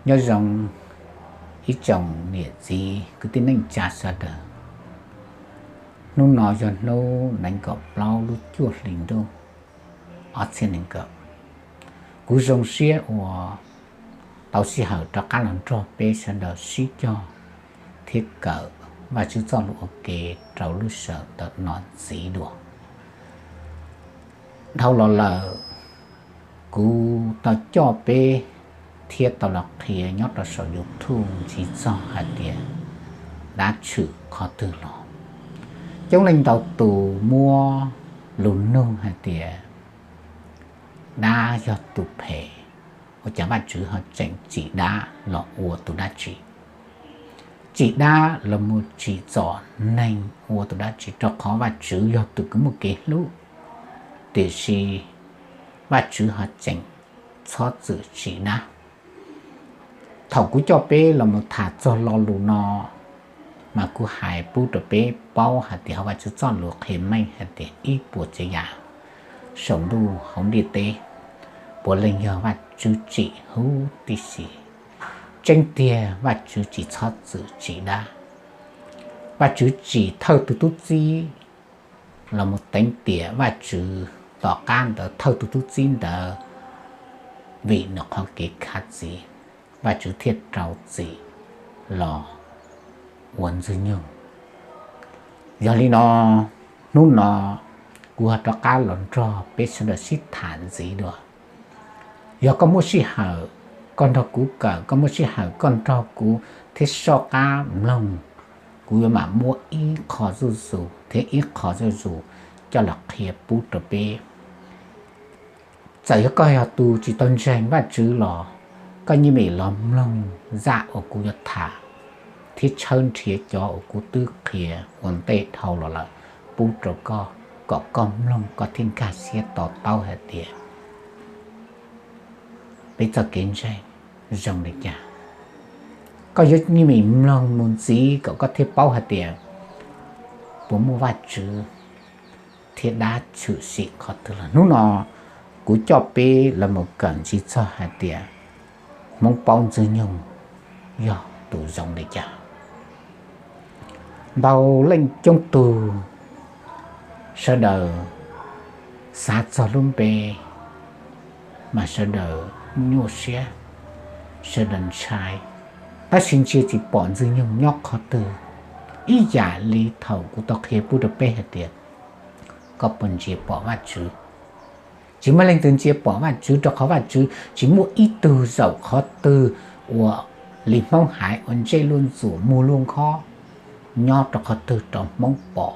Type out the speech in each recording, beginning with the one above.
Nyob zoo ib tsoom niam txiv kwv tij neej tsa sawv daws. Hnub no yog hnub nees nkaum plaub lub cuaj hli ntuj ob txhiab nees nkaum. Kuv zoo siab uas tau sij hawm rov qab los nrog peb sawv daws sib cog thiab kawm Vajtswv txoj lus ua ke rau lub sij hawm ntawm no ntxiv dua. Dhau los lawm, kuv tau coj peb thiab tau los qhia nyob rau saum YouTube ntxiv txog hais tias dab tshwm qhov twg los. Coob leej ntau tus muab lus nug hais tias dab yog tus phem, ua cas Vajtswv ho tseem tsim dab los ua tus dab tsi? Tsim dab los mus tsim txom neeg ua tus dab tsi? Rau qhov Vajtswv yog tus kws muaj kev hlub, tiam sis Vajtswv ho tseem txhob txwm tsim dab. Thaum kuv coj peb los mus tham txog lo lus no, mas kuv hais pub rau peb paub hais tias hauv Vajtswv txoj lus qhia meej hais tias ib puas tsav yam saum ntuj hauv ntiaj teb puav leej yog Vajtswv tsim huv tib si. Tseeb tiag Vajtswv tsis txhob txwm tsim dab. Vajtswv tsim thawj tus tub txib los mus teev tiam Vajtswv, tom qab ntawd thawj tus tub txib ntawd vim nws qhov kev khav txiv, Vajtswv thiaj rau txim los ua Ntxwg Nyoog. Yog li no, hnub no kuv ho rov qab los nrog peb sawv daws sib tham ntxiv dua. Yog koj muaj sij hawm, koj nrog kuv kawm, koj muaj sij hawm koj nrog kuv thiab soj qab mloog, kuv yuav mam muab ib qho zuj zus thiab ib qho zuj zus coj los qhia pub rau peb. Txawm yog koj yog tus tsis tau ntseeg Vajtswv los koj yeej meem los mloog zaj uas kuv yuav tham thiab tshawb nrhiav cov uas kuv twb qhia ua ntej dhau los lawm pub rau koj, kom koj mloog koj thiaj nkag siab to taub hais tias peb txoj kev ntseeg zoo li cas. Koj yuav yeej meem mloog mus ntxiv kom koj thiaj paub hais tias puas muaj Vajtswv thiab dab tshwm sim qhov twg los. Hnub no kuv coj peb los mus kawm ntxiv txog hais tias Hmoob paub Ntxwg Nyoog yog tus zoo li cas. Ntau leej coob tug sawv daws xav txog lub npe mas sawv daws nyuaj siab, sawv daws ntshai, tab sis ntsia tsis pom Ntxwg Nyoog nyob qhov twg. Ib yam li thaum kuv tau qhia pub rau peb hais tias koj puas ntsia pom Vajtswv? Tsis muaj leej twg ntsia pom Vajtswv, rau qhov Vajtswv tsis muaj ib tug zaum qhov twg uas li Hmoob hais ua ntsej luaj ntxuam muag luaj nkhob nyob rau qhov twg rau Hmoob pom.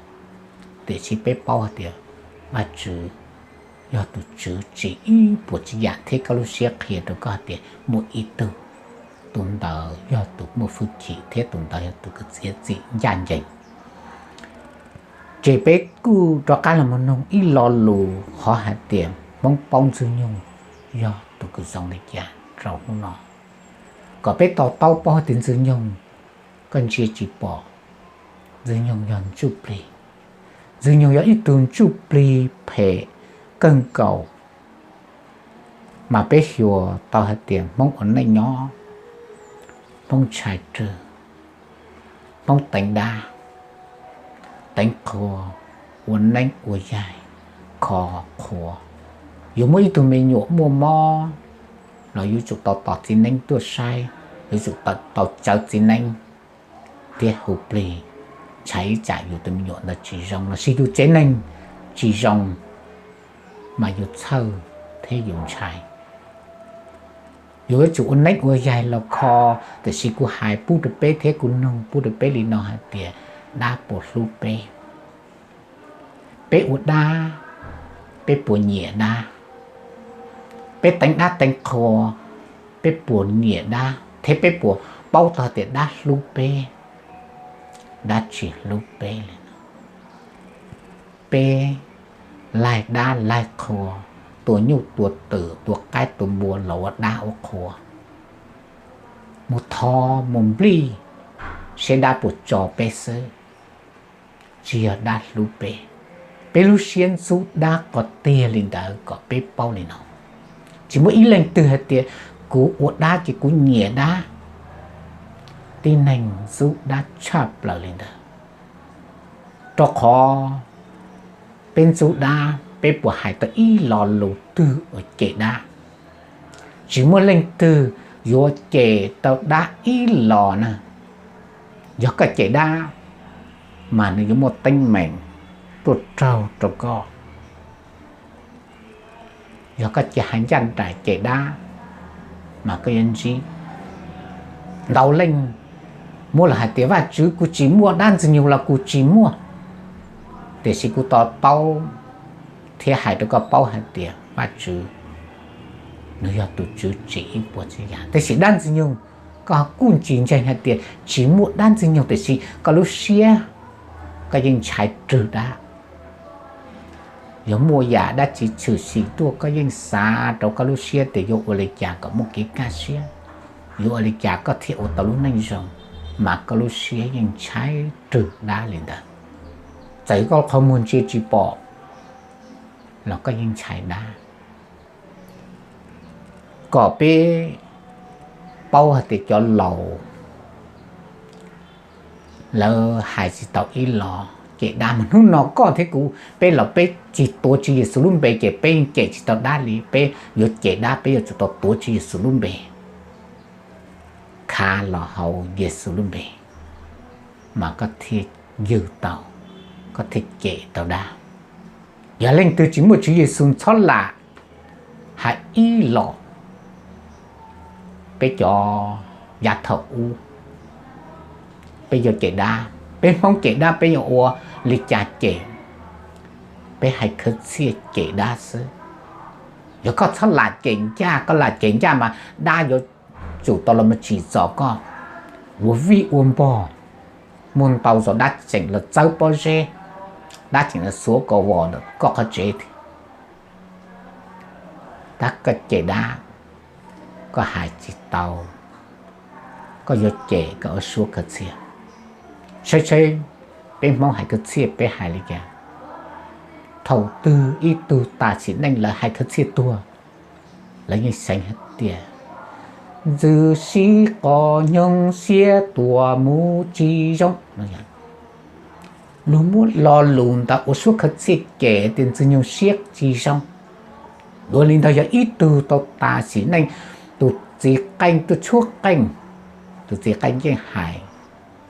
Tiam sis peb paub hais tias Vajtswv yog tus tswv tsim ib puas tsav yam thiab koj lub siab qhia rau koj hais tias muaj ib tug, tus ntawd yog tus muaj hwj chim thiab tus ntawd yog tus kws txiav txim ncaj ncees. Ces peb kuj rov qab los mus noog ib lo lus qhov hais tias Hmoob paub Ntxwg Nyoog yog tus kws zoo li cas rau hnub no. Kom peb to taub paub hais tias Ntxwg Nyoog, koj ntsia tsis pom, Ntxwg Nyoog yog ntsuj plig. Ntxwg Nyoog yog ib tug ntsuj plig phem kawg nkaus, mas peb xyuas tau hais tias Hmoob ua neej nyob, Hmoob ntshai rwg, Hmoob teev dab, teev qhua, ua neeb ua yaig, kho qhua. Yuav muaj ib tug me nyuam muaj mob los yuav tsum tau tos txiv neeb tuaj saib, yuav tsum tau tsawv txiv neeb thiab hu plig, ntshai ib tsam yus tus me nyuam ntawd tsis zoo los sis yus tsev neeg tsis zoo, mas yus txhawj thiab yus ntshai. Yus yuav tsum ua neeb ua yaig los kho. Tiam sis kuv hais pub rau peb thiab kuv nug pub rau peb li no hais tias dab puas hlub peb? Peb ua dab, peb puas nyiam dab? Peb teev dab teev qhua, peb puas nyiam dab thiab peb puas paub tau tias dab hlub peb, dab tsis hlub peb li? Peb laig dab laig qhua, tua nyuj tua twm tua qaib tua npua los ua dab ua qhua, mus thov mus nplij seb dab puas tso peb xwb, tsis yog dab hlub peb. Peb lub siab ntxub dab qhov tiag li ntawd kom peb paub li no. Tsis muaj ib leej twg hais tias Kuv ua dab ces kuv nyiam dab. Tib neeg ntxub dab tshaj plaws li ntawd, rau qhov peb ntxub dab peb puas hais tau ib lo lus twg uas cem dab? Tsis muaj leej twg yuav cem tau dab ib los na. Yog koj cem dab, mas nws yuav muaj teeb meem tuaj raug rau koj. Yog koj cia hais ncaj nraim cem dab, mas koj yuav ntsib. Ntau leej muab los hais tias, Vajtswv, kuv tsis muaj dab ntxwg nyoog los kuv tsis muaj, tiam sis kuv to taub thiab hais rau koj paub hais tias Vajtswv nws yog tus tswv tsim ib puas tsav yam. Tiam sis dab ntxwg nyoog, koj kuj tsis ntseeg hais tias tsis muaj dab ntxwg nyoog, tiam sis koj lub siab koj yeej ntshai rwg dab. Yog muaj yam dab tsi tshwm sim tuaj, koj yeej xav rau koj lub siab tias yuav ua li cas kom muaj kev kaj siab, yuav ua li cas koj thiaj ua tau lub neej zoo, mas koj lub siab yeej ntshai rwg dab li ntawd. Txawm koj qhov muag ntsia tsis pom los koj yeej ntshai dab. Kom peb paub hais tias cov laus lawv hais tsis tau ib los cem dab, mas hnub no koj thiab kuv, peb los peb tsis tuav Tswv Yexus lub npe ces peb yeej cem tsis tau dab li. Peb yuav cem dab peb yuav tsum tau tuav Tswv Yexus lub npe, khav los hauv Yexus lub npe, mas koj thiaj ywg tau, koj thiaj cem tau dab. Yog leej twg tsis muaj Tswv Yexus txhob lam hais ib los. Peb cov yav thaum ub, peb yuav cem dab, peb Hmoob cem dab peb yuav ua li cas cem? Peb hais khawv txhiaj cem dab xwb. Yog koj txhob lam cem ncaj, koj lam cem ncaj mas dab yuav tsum tau los mus tsim txom koj ua vij ua npog. Muaj ntau zaus dab tseem los txawb pob zeb, dab tseem los xuav kaus vos ntawm koj qhov tsev thiab. Tab koj cem dab, koj hais tsis tau, koj yuav cem koj ua suab khawv txhiaj. Saib saib, peb Hmoob hais khawv txhiaj peb hais li cas? Thaum twg ib tug tas sim neej lawv hais khawv txhiaj tuag, lawv yeej xeev hais tias, Ntxwg sib qos nyoog siab tuaj mus tsis zoo. Luag muab lo lus ntawd ua suab khawv txhiaj cem tias Ntxwg Nyoog siab tsis zoo. Dua li ntawd yog ib tug tau tas sim neej, tus txiv qeej tuaj tshuab qeej, tus txiv qeej yeej hais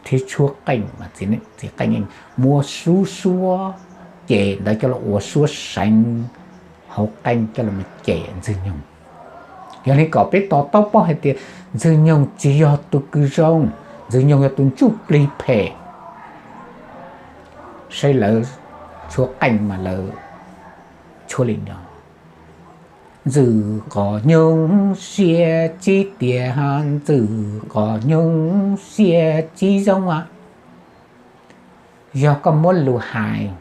thiab tshuab qeej mas txiv qeej yeej muab suab suab cem ntawd coj los ua suab seev hauv qeej coj los cem Ntxwg Nyoog. Yog li kom peb to taub paub hais tias Ntxwg Nyoog tsis yog tus kws zoo, Ntxwg Nyoog yog tus ntsuj plig phem. Saib lawv tshuab qeej mas lawv tshuab li no: Ntxwg qos nyoog siab tsis tiag, Ntxwg qos nyoog siab tsis zoo a. Yog koj muab lus hais,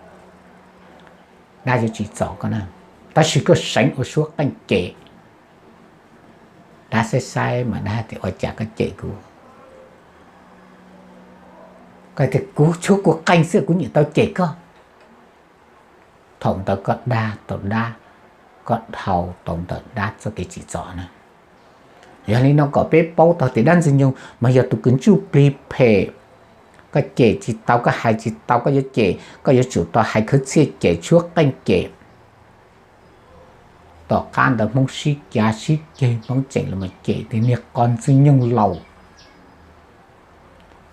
dab yuav tsim txom koj na, tab sis koj seev ua suab qeej cem, dab saib saib mas dab tias ua cas koj cem kuv. Koj tias kuv tshuab kuv qeej xwb kuv nyiam tau cem koj. Thaum ntawd koj dag tau dab, koj dhau tau ntawm dab txoj kev tsim txom na. Yog li no kom peb paub tau tias dab Ntxwg Nyoog mas yog tus kws ntsuj plig phem. Koj cem tsis tau, koj hais tsis tau, koj yuav cem koj yuav tsum tau hais khawv txhiaj cem, tshuab qeej cem. Tom qab ntawd Hmoob sib cav sib ceg, Hmoob tseem los cem tias niag qos Ntxwg Nyoog laus.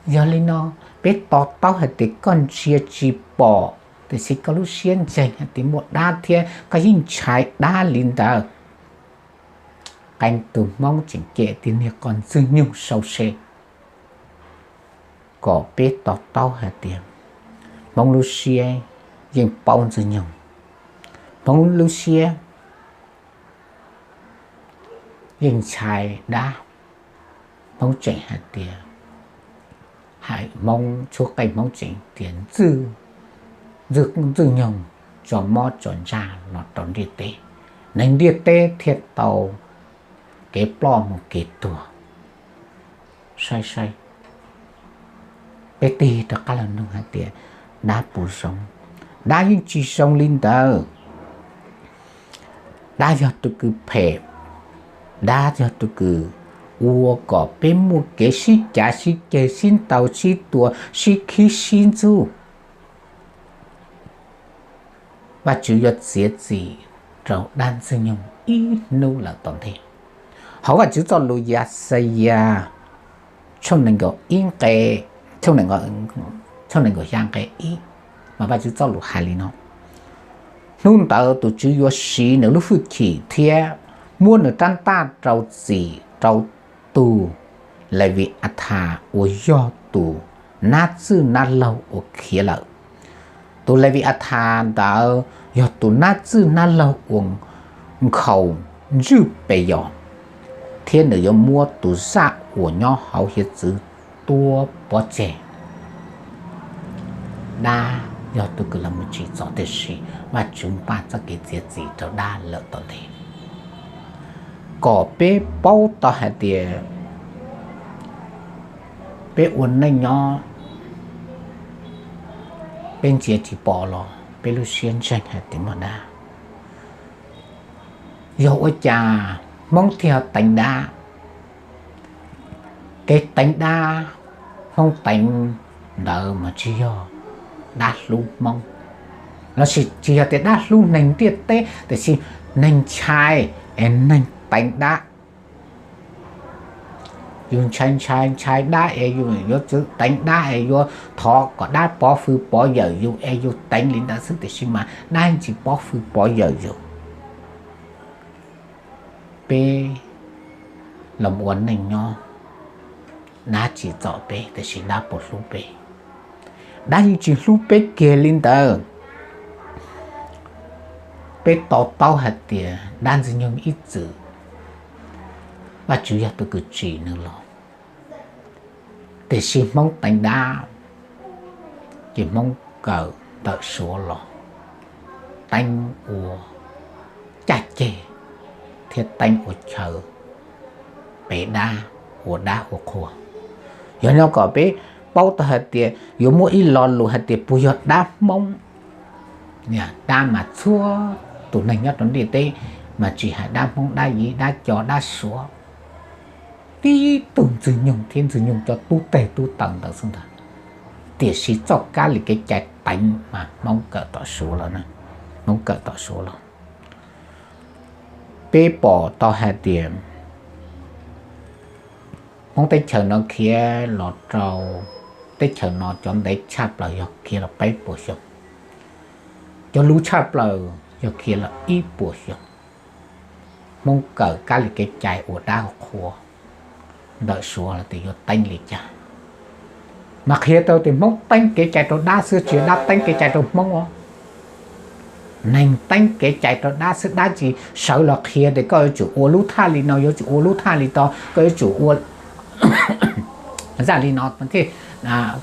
Yog li no, peb to taub hais tias koj ntsia tsis pom, tiam sis koj lub siab ntseeg hais tias muaj dab thiab koj yeej ntshai dab li ntawd. Qee tus Hmoob tseem cem tias niag qos Ntxwg Nyoog sau se. Kom peb to taub hais tias Hmoob lub siab yeej paub Ntxwg Nyoog, Hmoob lub siab yeej ntshai dab. Hmoob tseem hais tias, hais Hmoob tshuab qeej Hmoob tseem tias Ntxwg Nyoog tso mob tso ntsag los rau ntiaj teb, neeg ntiaj teb thiaj tau kev ploj mus kev tuag. Saib saib, peb tig rov qab los nug hais tias dab puas zoo? Dab yeej tsis zoo li ntawd. Dab yog tus kws phem, Dab yog tus kws ua kom peb muaj kev sib cav sib ceg, sib ntaus sib tua, sib khib sib ntxub. Vajtswv yuav txiav txim rau dab Ntxwg Nyoog ib hnub lawm tom ntej. Hauv Vajtswv txoj lus Yaxayas tshooj nees nkaum ib nqe, tshooj nees nkaum xya nqe ib, mas Vajtswv txoj lus hais li no: Hnub ntawd tus Tswv yuav siv nws lub hwj chim thiab muab nws rab ntaj rau txim rau tus Levis Athas uas yog tus nab txwj nab laug uas khiav lawm. Tus Levis Athas ntawd yog tus nab txwj nab laug uas nkhaus ntswj Peyos, thiab nws yuav muab tus zaj uas nyob hauv hiav txwv tua pov tseg. Dab yog tus kws los mus tsim txom, tiam sis Vajtswv npaj txoj kev txiav txim rau dab lawm tom ntej, kom peb paub tau hais tias peb ua neej nyob, peb ntsia tsis pom los peb lub siab ntseeg hais tias muaj dab. Yog ua cas Hmoob thiaj teev dab? Kev teev dab Hmoob teev ntawd mas tsis yog dab hlub Hmoob, lossis tsis yog tias dab hlub neeg ntiaj teb, tiam sis neeg ntshai es neeg teev dab. Yus ntshai ntshai ntshai dab es yus yuav tsum teev dab es yuav thov kom dab pov hwm pov yawm yus es yus teev li ntawd xwb, tiam sis mas dab yeej tsis pov hwm pov yawm yus. Peb los ua neej nyob, dab tsim txom peb tiam sis dab puas hlub peb? Dab yeej tsis hlub peb kiag li ntawd. Peb to taub hais tias dab Ntxwg Nyoog ib txwm, Vajtswv yog tus kws tsim nws los, tiam sis Hmoob teev dab, ces Hmoob kawm ntawm Suav los, teeb ua caj ceg thiab teeb ua chaw pe dab, ua dab ua qhua. Yog no kom peb paub tau hais tias yuav muaj ib lo lus hais tias puas yog dab Hmoob. Dab mas txhua tus neeg nyob rau ntiaj teb, mas tsis hais dab Hmoob, dab Yiv, dab Co, dab Suav, tib tug Ntxwg Nyoog thiab Ntxwg Nyoog cov tub teg tub taw ntawd xwb ntag. Tiam sis txoj kab li kev cai teev mas Hmoob kawm tom Suav los, Hmoob kawm tom Suav los. Peb pom tau hais tias Hmoob teb chaws no khiav los rau teb chaws no cov ntev tshaj plaws yog khiav los peb puas xyoo, cov luv tshaj plaws yog khiav los ib puas xyoo. Hmoob kawm kab li kev cai ua dab ua qhua ntawm Suav los tias yuav teeb li cas, mas qhia tau tias Hmoob teeb kev cai rau dab xwb, tsis yog dab teeb kev cai rau Hmoob os. Neeg teeb kev cai rau dab xwb, dab tsis sawv los qhia tias koj yuav tsum ua lub thaj li no, yuav tsum ua lub thaj li to, koj yuav tsum ua zaj li no thiaj,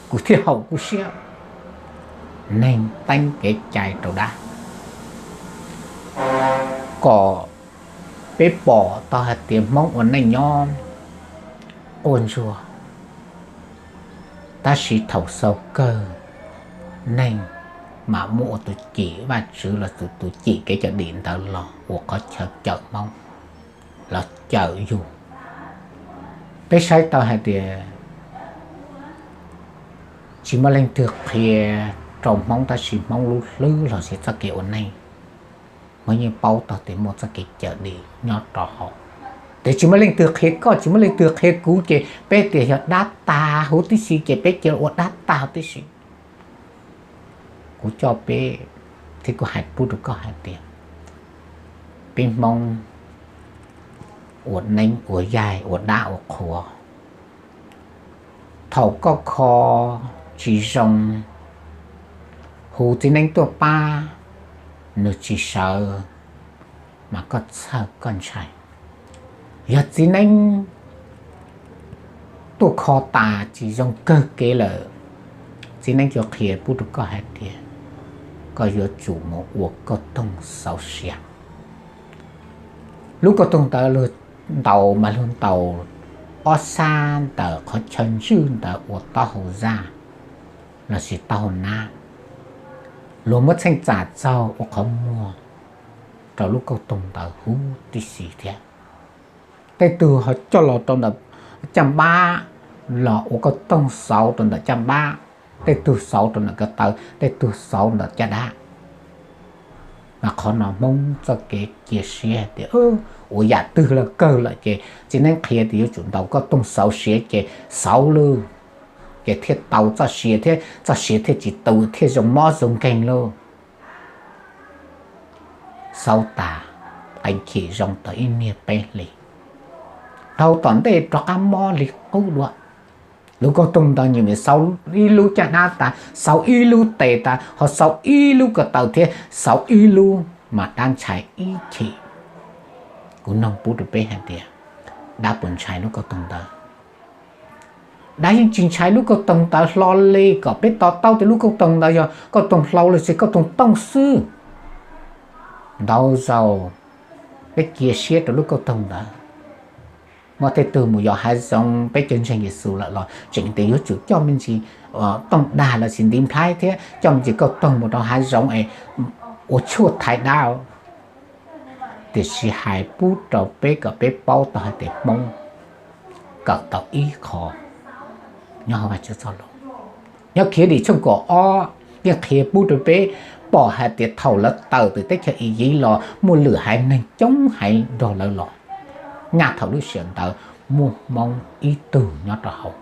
kuv thiaj haum kuv siab. Neeg teeb kev cai rau dab, kom peb pom tau hais tias Hmoob ua neej nyob quaj ntsuag, tab sis thaum xaus kawg neeg mam muaj ua tus cim Vajtswv los tus, tus cim kev cawm dim ntawd los ua qhov chaw cawm Hmoob, los cawm yus. Peb saib tau hais tias tsis muaj leej twg qhia rau Hmoob, tab sis Hmoob lub hlwb los sis txoj kev ua neej, Hmoob yeej paub tau tias muaj txoj kev cawm dim nyob rau hauv. Tiam sis tsis muaj leej twg qhia koj, tsis muaj leej twg qhia kuv, ces peb tias yog dab tag huv tib si, ces peb cia ua dab tag huv tib si. Kuv coj peb thiab kuv hais pub rau koj hais tias peb Hmoob ua neeb ua yaig ua dab ua qhua, thaum koj kho tsis zoo, hu txiv neeb tuaj pab, nws tsis sawv, mas koj txhawj koj ntshai. Yog txiv neeb tuaj kho tas tsis zoo kawg kev lawm, txiv neeb yuav qhia pub rau koj hais tias koj yuav tsum mus ua kauj toog xauv sia. Lub kauj toog ntawd luag ntaus mas luag ntaus ob sab ntawm qhov chaw ntswj ntawd ua taub hau zaj lossis taub hau nab. Luag muab txheej txam txaug ua qhov muag rau lub kauj toog ntawd huv tib si thiab. Tej tug ho coj los rau ntawm caj npab, los ua kauj toog xauv rau ntawm caj npab, tej tug xauv rau ntawm ko taw, tej tug xauv ntawm caj dab. Mas qhov no Hmoob txoj kev cia siab hais tias ua yam twg los kawg lawm ces txiv neeb qhia tias yuav tsum ntaus kauj toog xauv siav ces xauv lawm, ces thiaj tau txoj sia thiab txoj sia thiaj tsis tu thiaj zoo mob zoo nkeeg lauj. Xauv tas, qee chim zoo tau ib niag peb hlis, dhau tom ntej rov qab mob li qub dua. Lub kauj toog ntawd nyias xauv ib lub caj dab tas, xauv ib lub tes tas, ho xauv ib lub ko taw thiab xauv ib lub mas dab ntshai ib chim. Kuv noog pub rau peb hais tias dab puas ntshai lub kauj toog ntawd? Dab yeej tsis ntshai lub kauj toog ntawd hlo li. Kom peb to taub tias lub kauj toog ntawd yog kauj toog hlau los sis kauj toog tooj xwb. Ntau zaus peb cia siab rau lub kauj toog ntawd. Muaj tej tug mus yos hav zoov, peb cov ntseeg Yexus lawm los tseem tias yuav tsum coj me ntsis tooj dag los sis ntiv nplhaib thiab coj me ntsis kauj toog mus rau hav zoov es ua tshuaj thaiv dab. Tiam sis hais pub rau peb kom peb paub tau hais tias Hmoob kawm tau ib qho nyob hauv Vajtswv txoj lus. Nyob Khiavdim tshooj kaum ob yeej qhia pub rau peb pom hais tias thaum lawv tawm tus teb chaws Iziv los muaj lwm haiv neeg coob heev nrog lawv los. Nyaj thaum lub sij hawm ntawd muaj Hmoob ib tug nyob rau hauv.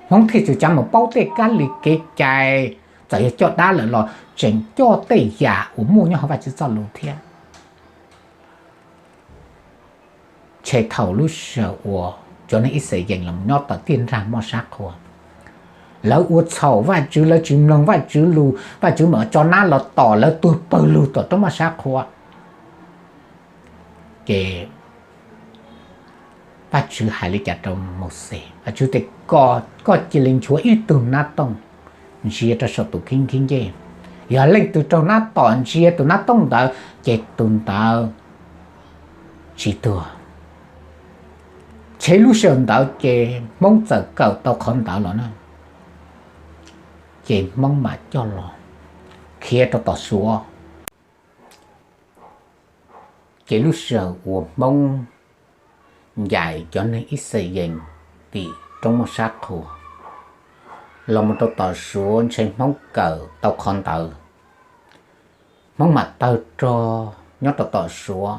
Hmoob thiaj tsis cav mus paub tej kab li kev cai, txawm yog coj dab lawm los tseem coj tej yam uas muaj nyob hauv Vajtswv txoj lus thiab. Ntshe thaum lub sij hawm uas cov neeg Ixayees los nyob tom tij nrag moj sab qhua, lawv ua txhaum Vajtswv, lawv tsis mloog Vajtswv lus, Vajtswv mam tso nab los tom lawv tuag pawg lug tom roob moj sab qhua. Ces Vajtswv hais li cas rau Mauxes? Vajtswv tias, koj cia li nchuav ib tug nab tooj ntsia rau saum tus khib ncej. Yog leej twg raug nab tom ntsia tus nab tooj ntawd ces tus ntawd tsis tuag. Ntshe lub sij hawm ntawd ces Hmoob txawm kawm tau qhov ntawd los na, ces Hmoob mam coj los khiav rau tom Suav. Ces lub sij hawm uas Hmoob ncaim cov neeg Ixayees tim roob moj sab qhua los mus rau tom Suav, ntshe Hmoob kawm tau qhov ntawd, Hmoob mam tawg rog nyob rau tom Suav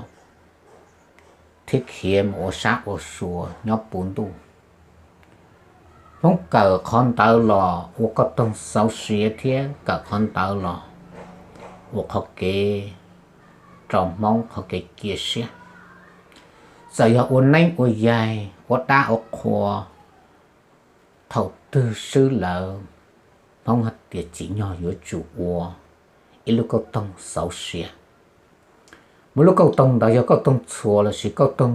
thiab khiav mus ua sab ua sua nyob puv ntuj. Hmoob kawm qhov ntawd los ua kauj toog xauv siav thiab kawm qhov ntawd los ua qhov kev rau Hmoob qhov kev cia siab. Txawm yog ua neeb ua yaig, ua dab ua qhua, thaum twg swb lawm, Hmoob hais tias tsim nyog yuav tsum ua ib lub kauj toog xauv siav. Muaj lub kauj toog ntawd yog kauj toog txhuas los sis kauj toog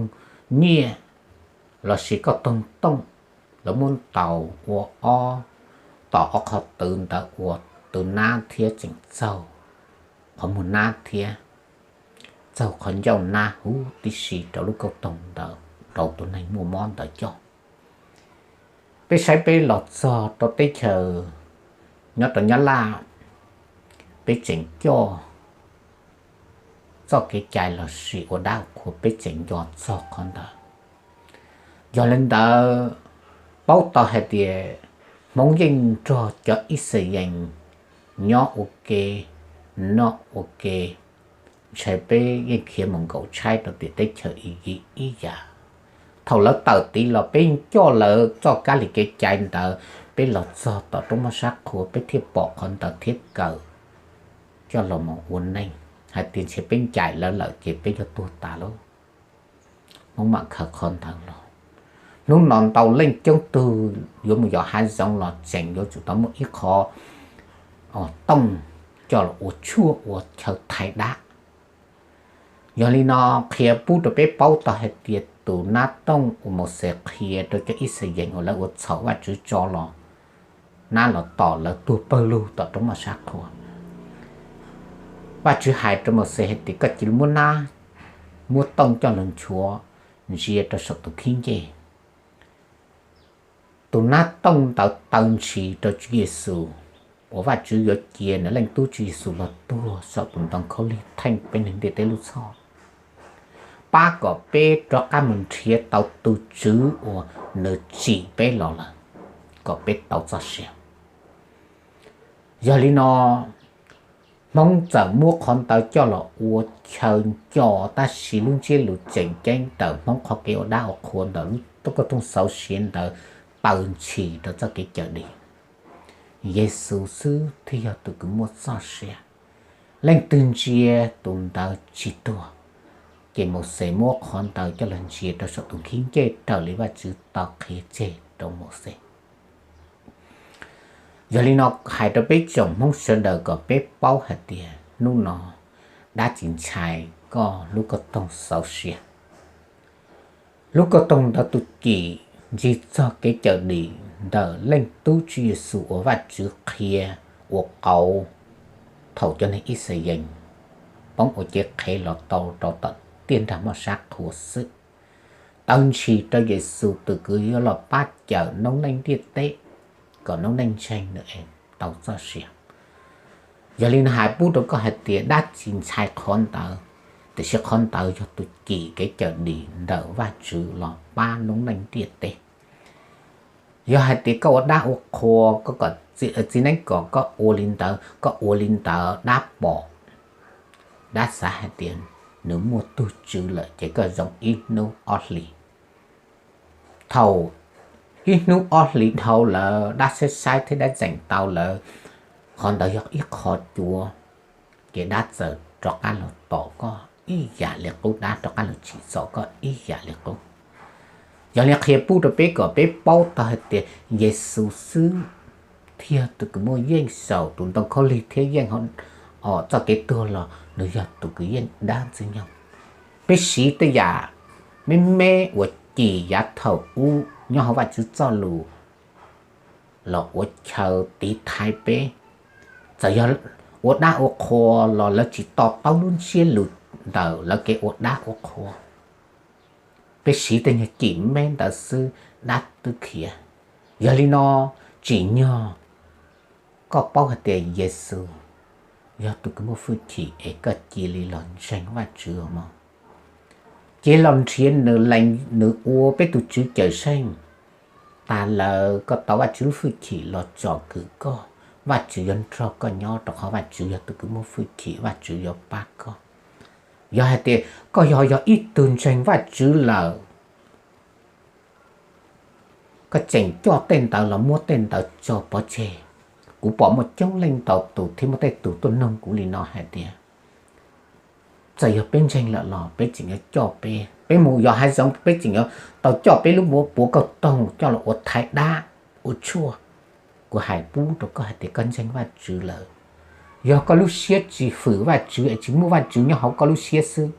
nyiaj los sis kauj toog tooj, lawv muab ntaus ua ob, tom ob qhov tw ntawd ua tw nab thiab tseem txaug qhov muag nab thiab txaug qhov ncauj nab huv tib si rau lub kauj toog ntawd rau tus neeg muaj mob ntawd coj. Peb saib peb los txog rau teb chaws nyob rau Nyab Laj, peb tseem coj txoj kev cai los sis ua dab qhuas peb tseem nco txog qhov ntawd. Yog li ntawd, paub tau hais tias Hmoob yeej nrog cov Ixayees nyob ua ke, noj ua ke, ntshe peb yeej khiav mus nkaum tshaib rau tim teb chaws Iziv ib yam. Thaum lawv tawm tid los peb yeej coj lawv txoj kab li kev cai ntawd, peb los txog tom roob moj sab qhua peb thiaj pom qhov ntawd thiab kawm coj los mus ua neej. Hais tias ntshe peb ncaim lawv lawm ces peb yuav tuag tas lauj. Hmoob mam khaws qhov ntawd los. Hnub no ntau leej coob tug yuav mus yos hav zoov los tseem yuav tsum tau muaj ib qho tooj coj los ua tshuaj ua chaw thaiv dab. Yog li no qhia pub rau peb paub tau hais tias tus nab tooj uas Mauxes qhia rau cov Ixayees uas lawv ua txhaum Vajtswv tso los, nab los tom lawv tuag pawg lug tom roob moj sab qhua. Vajtswv hais rau Mauxes hais tias koj cia li muab nab, muab tooj coj los nchuav ntsia rau saum tus khib ncej. Tus nab tooj ntawd taw ntshis rau Tswv Yexus uas Vajtswv yuav cia nws Leej Tub Tswv Yexus los tuag saum tus ntoo khaub lig theej peb neeg ntiaj teb lub txhoj. pab kom peb rov qab mus nrhiav tau tus Tswv uas nws tsim peb los lawm, kom peb tau txoj sia. Yog li no, Hmoob txawm muab qhov ntawd coj los ua chaw nco, tab sis lub ntsiab lus tseem ceeb ntawm Hmoob qhov kev ua dab ua qhua ntawm lub kauj toog xauv sia ntawd taw ntshis rau txoj kev cawm dim. Yexus xwb thiaj yog tus kws muaj txoj sia. Leej twg ntsia tus ntawd tsis tuag. Ces Mauxes muab qhov ntawd coj los ntsia rau saum tus nkhib ncej raws li Vajtswv tau qhia tseg rau Mauxes. Yog li no hais rau peb tsoom Hmoob sawv daws kom peb paub hais tias hnub no dab tsis ntshai koj lub kauj toog xauv sia. Lub kauj toog ntawd tus cim ntsig txog kev cawm dim ntawm Leej Tub Tswv Yexus uas Vajtswv qhia ua qauv thaum cov neeg Yixalayees poob ua cev qhev los tau rau tom tiaj nrag moj sab qhua xwb. Taw ntshis rau Yexus tus kws yuav los pab cawm noob neej ntiaj teb, kom noob neej ntseeg nws es tau txoj sia. Yog li no hais pub rau koj hais tias dab tsis ntshai qhov ntawd, tiam sis qhov ntawd yog tus cim kev cawm dim ntawm Vajtswv los pab noob neej ntiaj teb. Yog hais tias koj ua dab ua qhua, koj kom txiv neeb kom koj ua li ntawd, koj ua li ntawd dab pom, dab xav hais tias nws muaj tug tswv lawm ces koj zoo ib hnub ob hlis. Thaum ib hnub ob hlis dhau lawm, dab saib saib thiab dab txeem tau lawm, qhov ntawd yog ib qho cuav, ces dab txawm rov qab los tom koj ib yam li qub, dab rov qab los tsim txom koj ib yam li qub. Yog li qhia pub rau peb kom peb paub tau hais tias Yexus xwb thiaj tus kws muaj yeej saum tus ntoo khaub lig thiab yeej txoj kev tuag los nws yog tus kws yeej dab ntxwg nyoog. Peb siv tej yam me me uas cim yav thaum ub nyob hauv Vajtswv txoj lus los ua chaw tiv thaiv peb. Txawm yog ua dab ua qhua los lawv tsis to taub lub ntsiab lus ntawm lawv kev ua dab ua qhua. Peb siv tej nyuag cim me ntawd xwb dab twb khiav. Yog li no tsim nyog koj paub hais tias Yexus yog tus kws muaj hwj chim es koj cia li los ntseeg Vajtswv mog. Cia li los nrhiav nws, lees nws ua peb tus Tswv Cawmseej. Tas lawm koj tau Vajtswv lub hwj chim los tsom kwm koj, Vajtswv yuav nrog koj nyob rau qhov Vajtswv yog tus kws muaj hwj chim, Vajtswv yuav pab koj. Yog hais tias koj yog, yog ib tug ntseeg Vajtswv lawm, koj tseem coj tej ntawd los muab tej ntawd tso pov tseg. Kuv pom muaj coob leej ntau tus thiab muaj tej tus tuaj nug kuv li no hais tias, txawm yog peb ntseeg lawm los peb tseem yuav coj peb, peb mus yos hav zoov peb tseem yuav tau coj peb lub puav kauj toog coj los ua thaiv dab ua tshuaj. Kuv hais pub rau koj hais tias koj ntseeg Vajtswv lawm, yog koj lub siab tsis hwm Vajtswv es tsis muaj Vajtswv nyob hauv koj lub siab xwb,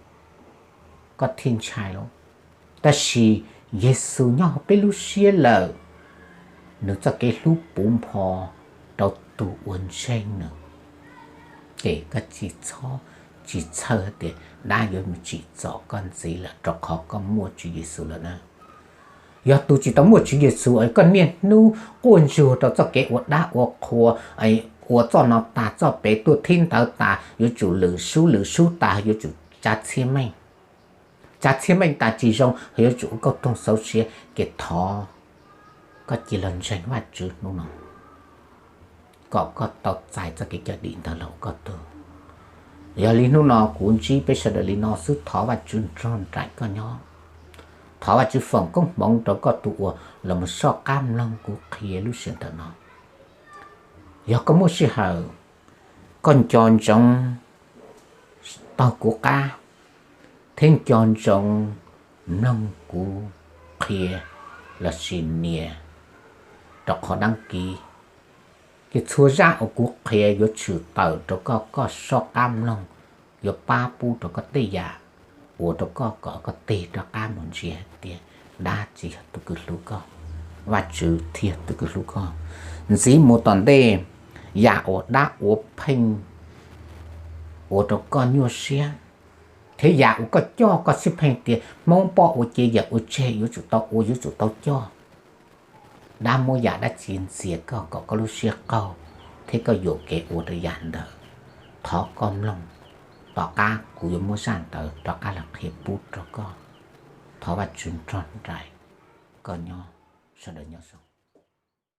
koj thiaj ntshai lauj. Tab sis Yexus nyob hauv peb lub siab lawm, nws txoj kev hlub puv npo rau tus uas ntseeg nws. Ces koj tsis txhob, tsis txhawj hais tias dab yuav mus tsim txom koj ntxiv lawm rau qhov koj muaj Tswv Yexus lawm na. Yog tus tsis tau muaj Tswv Yexus es koj niaj hnub quaj ntsuag rau txoj kev ua dab ua qhua, ua txoj no tas txoj pem, tuaj thib ntawd tas yuav tsum lwm sub, lwm sub tas yuav tsum tsav txhiab meej, tsav txhiab meej tas tsis zoo yuav tsum ua kauj toog xauv sia, ces thov koj cia li los ntseeg Vajtswv hnub no kom koj tau txais txoj kev cawm dim ntawd los ua koj tug. Yog li hnub no kuv ntsib peb sawv daws li no xwb, thov Vajtswv nrog nraim koj nyob. Thov Vajtswv foom koob hmoov rau koj tus uas los mus soj qab mloog kuv qhia lub sij hawm ntawm no. Yog koj muaj sij hawm, koj nco ntsoov taug kuv qab thiab nco ntsoov mloog kuv qhia lossis nias rau qhov dab kiv. Ces txhua zaj uas kuv qhia yuav tshwm tawm rau koj, koj soj qab mloog, yuav pab pub rau koj tej yam, ua rau koj kom koj tig rov qab mus ntsia hais tias dab tsis yog tus kws hlub koj, Vajtswv thiaj tus kws hlub koj. Ntxiv mus tom ntej, yam uas dab ua pheej ua rau koj nyuaj siab, thiab yam uas koj coj koj xij pheej tias Hmoob poj ua ce yawm ua tseg yuav tsum tau ua, yuav tsum tau coj. Dab muab yam dab tsi ntxias koj kom koj lub siab qaug thiab koj yuam kev ua rau yam ntawd, thov koj mloog. Tom qab kuv yuav muab zaj ntawd rov qab los qhia pub rau koj. Thov Vajtswv nrog nraim koj nyob, sawv daws nyob zoo.